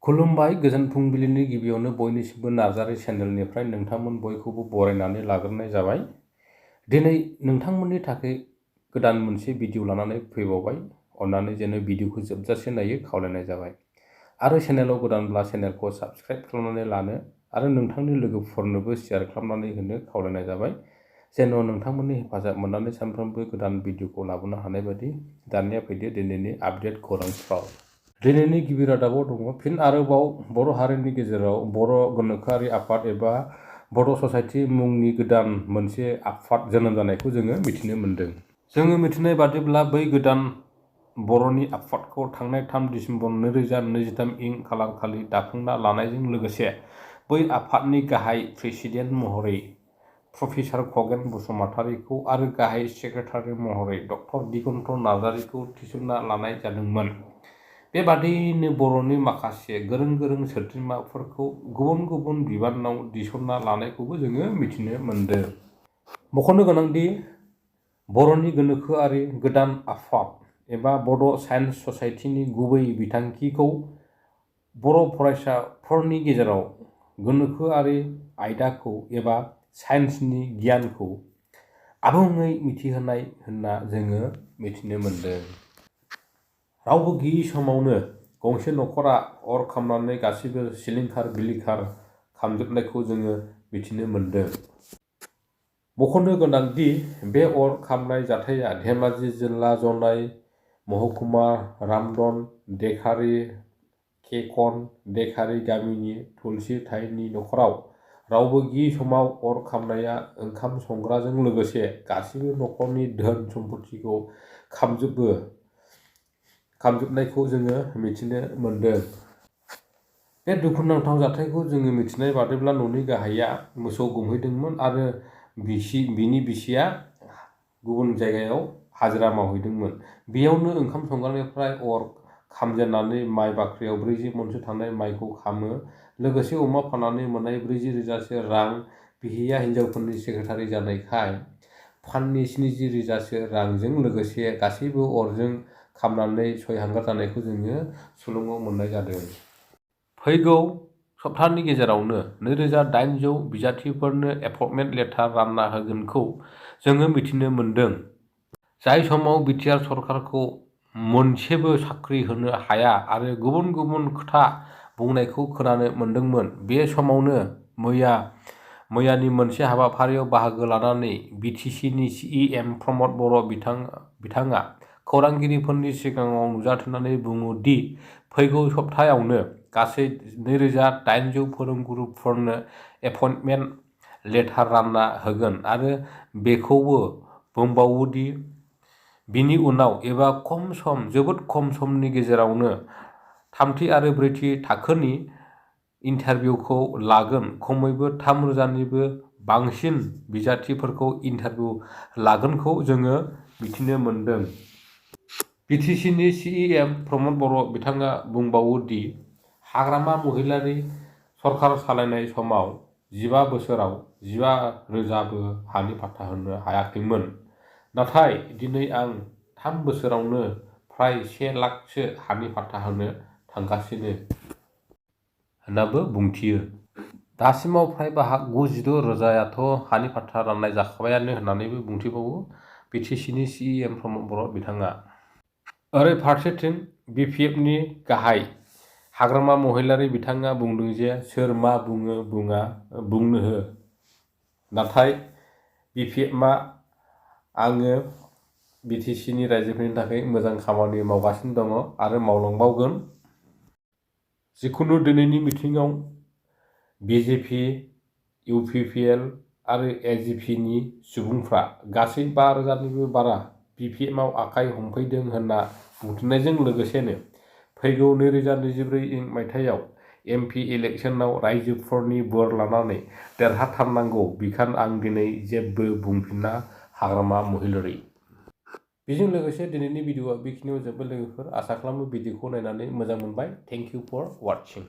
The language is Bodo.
खुलुमबाय गोजोन फुंबिलिनि गिबियावनो बयनिसिमबो नार्जारी चेनेलनिफ्राय नोंथांमोन बयखौबो बरायनानै लाग्रोनाय जाबाय। दिनै नोंथांमोननि थाखाय गोदान मोनसे भिडिअ लानानै फैबावबाय। अन्नानै जेन भिडिअखौ जोबजासे नायो खावलायनाय जाबाय। आरो चेनेलाव गोदानब्ला चेनेलखौ साबस्क्राइब खालामनानै लानो आरो नोंथांनि लोगोफोरनोबो शेयार खालामनानै होनो खावलायनाय जाबाय। जेन नोंथांमोननि हेफाजाब मोननानै सानफ्रोमबो गोदान भिडिअखौ लाबोनो हानाय बायदि दानिया फैदो दिनैनि आपडेट खौरांफ्राव। दिनैनि गिबि रादाबाव दङ फिन आरोबाव बर' हारिनि गेजेराव बर' गोनोखोआरि आफाद एबा बड' ससाइटि मुंनि गोदान मोनसे आफाद जोनोम जानायखौ जोङो मिथिनो मोन्दों। जोङो मिथिनाय बादिब्ला बै गोदान बर'नि आफादखौ थांनाय 3 डिसेम्बर 2023 इं खालारखालि दाफुंना लानायजों लोगोसे बै आफादनि गाहाय प्रेसिडेन्ट महरै प्रफेसार खगेन बसुमतारीखौ आरो गाहाय सेक्रेटारि महरै डक्टर दिगन्त नार्जारीखौ थिसनना लानाय जादोंमोन। बेबादियैनो बर'नि माखासे गोरों सोद्रोमाफोरखौ गुबुन गुबुन बिबानाव थिसनना लानायखौबो जोङो मिथिनो मोन्दों। मख'नो गोनांदि बर'नि गोनोखोआरि गोदान आफाद एबा बड' साइन्स ससाइटिनि गुबै बिथांखिखौ बर' फरायसाफोरनि गेजेराव गोनोखोआरि आयदाखौ एबा साइन्सनि गियानखौ आबुङै मिथिहोनाय होनना जोङो मिथिनो मोन्दों। रावबो गैयि समावनो गंसे न'खरा अर खामनानै गासैबो सिलिंखार बिलिखार खामजोबनायखौ जोङो मिथिनो मोन्दों। मख'नो गोनांदि बे अर खामनाय जाथाया धेमाजि जिल्ला जनाय महकुमा रामदन दैखारि केकन दैखारि गामिनि तुलसी थाइनि न'खराव रावबो गैयि समाव अर खामनाया ओंखाम संग्राजों लोगोसे गासैबो न'खरनि धोन सम्फथिखौ खामजोबनायखौ जोङो मिथिनो मोन्दों। बे दुखुनांथाव जाथायखौ जोङो मिथिनाय बादिब्ला न'नि गाहाया मोसौ गुमहैदोंमोन आरो बिनि बिसिया गुबुन जायगायाव हाजिरा मावहैदोंमोन। बेयावनो ओंखाम संग्रानिफ्राय अर खामजेननानै माइ बाख्रियाव 40 मनसो थानाय माइखौ खामो। लोगोसे अमा फाननानै मोननाय 40,000सो रां बिहिया हिनजावफोरनि सेक्रेटारि जानायखाय फान्डनि 70,000सो रांजों लोगोसे गासैबो अरजों खामनानै सयहांगार जानायखौ जोङो सुलुङाव मोननाय जादों। फैगौ सप्ताहनि गेजेरावनो 2,800 बिजाथिफोरनो एपइन्टमेन्ट लेटार रानना होगोनखौ जोङो मिथिनो मोन्दों। जाय समाव बिटिआर सरकारखौ मोनसेबो साख्रि होनो हाया आरो गुबुन खोथा बुंनायखौ खोनानो मोन्दोंमोन। बे समावनो मैयानि मोनसे हाबाफारियाव बाहागो लानानै बिटिसिनि सिएम प्रमद बर' बिथाङा खौरांगिरिफोरनि सिगाङाव नुजाथिनानै बुङो दि फैगौ सप्तायावनो गासै 2,800 फोरोंगुरुफोरनो एपइन्टमेन्ट लेटार रानना होगोन आरो बेखौबो बुंबावो दि बिनि उनाव एबा जोबोद खम समनि गेजेरावनो 3थि आरो 4थि थाखोनि इन्टारभिउखौ लागोन। खमैबो 3,000निबो बांसिन बिजाथिफोरखौ इन्टारभिउ लागोनखौ जोङो मिथिनो मोन्दों। बिटिसिनि सिएम प्रमद बर' बिथाङा बुंबावो दि हाग्रामा महिलारी सरकार सालायनाय समाव 15 बोसोराव 15,000बो हानि फाट्टा होनो हायाखैमोन। नाथाय दिनै आं 3 बोसोरावनो फ्राय 1 लाखसो हानि फाट्टा होनो थांगासिनो होननाबो बुंथियो। दासिमाव फ्राय 96,000याथ' हानि फाट्टा राननाय जाखाबायानो होननानैबो बुंथिबावो बिटिसिनि सिएम प्रमद बर' बिथाङा। ओरै फारसेथिं बिपिएफनि गाहाय हाग्रामा महिलारी बिथाङा बुंदों जे सोर मा बुङो बुंनो हो। नाथाय बिपिएफआ आङो बिटिसिनि रायजोफोरनि थाखाय मोजां खामानि मावगासिनो दङ आरो मावलांबावगोन। जिखुनु दिनैनि मिटिंआव बिजेपि, इउपिपिएल आरो एजिपिनि सुबुंफ्रा गासै 5,000निबो बारा बिपिएफआव आखाइ हमफैदों होनना बुंथिनायजों लोगोसेनो फैगौ 2024 मायथाइयाव एमपि इलेक्सनाव रायजोफोरनि बोर लानानै देरहाथारनांगौ बिखान आं दिनै जेबो बुंफिना हाग्रामा महिलारी। बेजों लोगोसे दिनैनि भिडिअआ बेखिनियाव जोब्बाय लोगोफोर। आसा खालामो भिडिअखौ नायनानै मोजां मोनबाय। Thank you for वाचिं।